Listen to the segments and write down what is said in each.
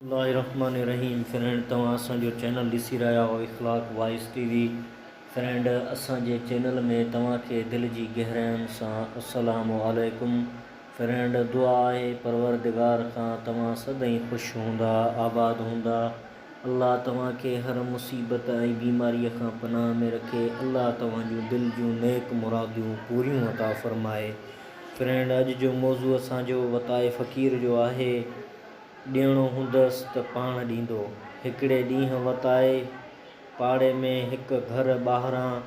الله الرحمن الرحيم فرينڊ توهان اسان جو چينل ڏسي رهيا آهيو اخلاق وائس ٽي وي فرينڊ اسان جي چينل ۾ توهان کي دل جي گهراين سان السلام عليڪم فرينڊ دعا آهي پروردگار کان توهان سدائين خوش هوندا آباد هوندا الله توهان کي هر مصيبت ۽ بيماري کان پناهه ۾ رکي الله توهان جون دل جون نيڪ مراديون پوريون عطا فرمائي فرينڊ اڄ جو موضوع اسان جو وتائي فقير جو آهي. ڏيڻو هوندس ته پاڻ ڏيندو. هڪڙي ڏينهن وتائي پاڙي ۾ هڪ گهر ٻاهران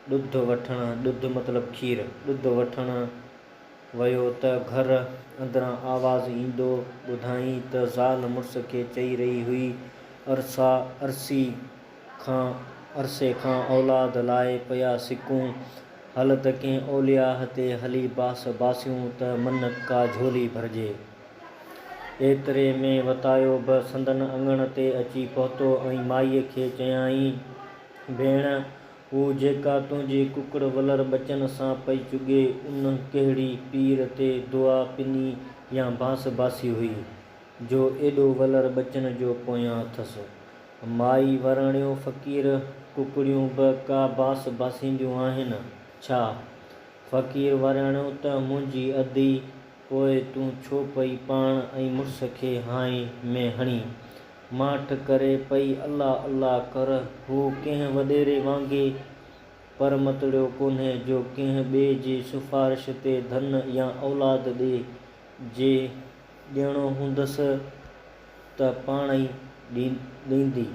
ڏڌ وٺڻ، ڏڌ مطلب کير، ڏڌ وٺڻ ويو ته گهر اندران آواز ايندو ٻڌائين ته زال مڙس کي چئي رهي هئي، عرصا، عرصي کان، عرصي کان اولاد لاء پيا سڪون، هل ته ڪنهن اولياء تي هلي باس باسيون ته من ڪا جهولي ڀرجي. ايتري ۾ وتايو به سندن اڱڻ تي اچي پهتو ۽ مائيء کي چيائين، ڀيڻ، هو جيڪا تنهنجي ڪڪڙ ولر ٻچن سان پئي چڳي، ان ڪهڙي پير تي دعا پني يا باس باسي هئي، جو ايڏو ولر ٻچن جو پويان اٿس؟ مائي وراڻيو، فقير، ڪڪڙيون به ڪا باس باسينديون آهن ڇا؟ فقير وراڻيو ته، منهنجي ادي، پوء تون ڇو پئي پاڻ ۽ مڙس کي هانء ۾ هڻين؟ ماٺ ڪري پئي الله الله ڪر. هو ڪنهن وڏيري وانگي پر متڙيو ڪونهي جو ڪنهن ٻئي جي سفارش تي ڌن يا اولاد ڏي. جي ڏيڻو هوندس ته پاڻ ئي ڏيندي.